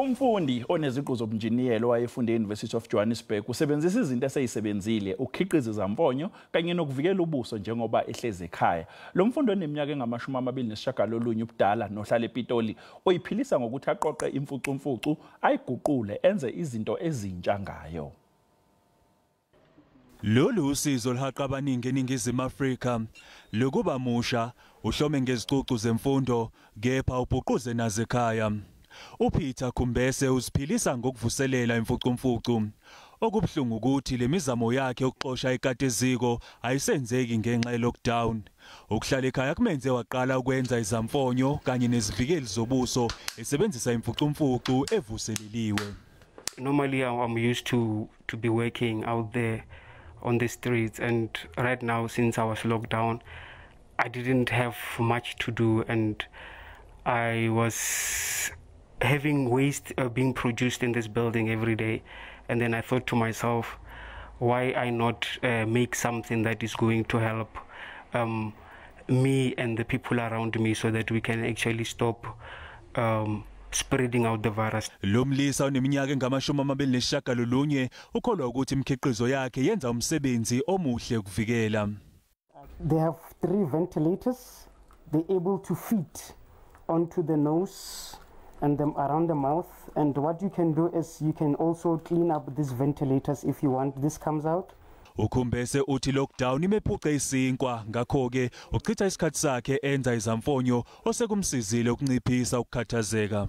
Umfundi oneziqu zobunjiniyela owayefunde e-University of Johannesburg usebenzisa izinto eseyisebenzile ukukhiqiza izamfonyo kanye nokuvikela ubuso njengoba ehlezi ekhaya. Lo mfundi oneminyaka engama-29 ubudala nohlala ePitoli uyiphilisa ngokuthi aqoqe imfucumfucu ayiguqule enze izinto ezintsha ngayo. Lolu usizo oluhaqa abaningi eNingizimu Afrika lokuba musha uhlome ngezicucu zemfundo kepha ubhuquze nazo ekhaya. UPeter Khumbese uziphilisa ngokuvuselela imfucumfucu. Okubuhlungu ukuthi lemizamo yakhe yokuxosha ikati eziko ayisenzeki ngenxa ye-lockdown. Ukuhlala ekhaya kumenze waqala ukwenza izamfonyo kanye nezivikeli zobuso esebenzisa imfucumfucu evuseleliwe. Normally I'm used to be working out there on the streets, and right now since I was locked down I didn't have much to do, and I was having waste being produced in this building every day. And then I thought to myself, why I not make something that is going to help me and the people around me so that we can actually stop spreading out the virus. Lo mlisa oneminyaka engama-29 ukholwa ukuthi imikhiqizo yakhe yenza umsebenzi omuhle ukuvikela. They have 3 ventilators. They're able to fit onto the nose and them around the mouth. And what you can do is you can also clean up these ventilators if you want. This comes out. Ukhumbese uthi lockdown imephuce isinkwa, ngakho-ke uchitha isikhathi sakhe enza izamfonyo osekumsizile ukunciphisa ukukhathazeka.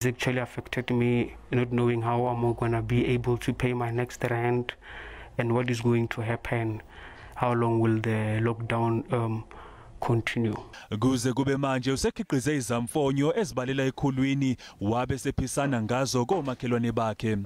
It's actually affected me not knowing how I'm gonna be able to pay my next rent and what is going to happen. How long will the lockdown continue? Kuze kube manje usekhiqize izamfonyo ezibalela ekhulwini wabe sephisana ngazo komakhelwane bakhe.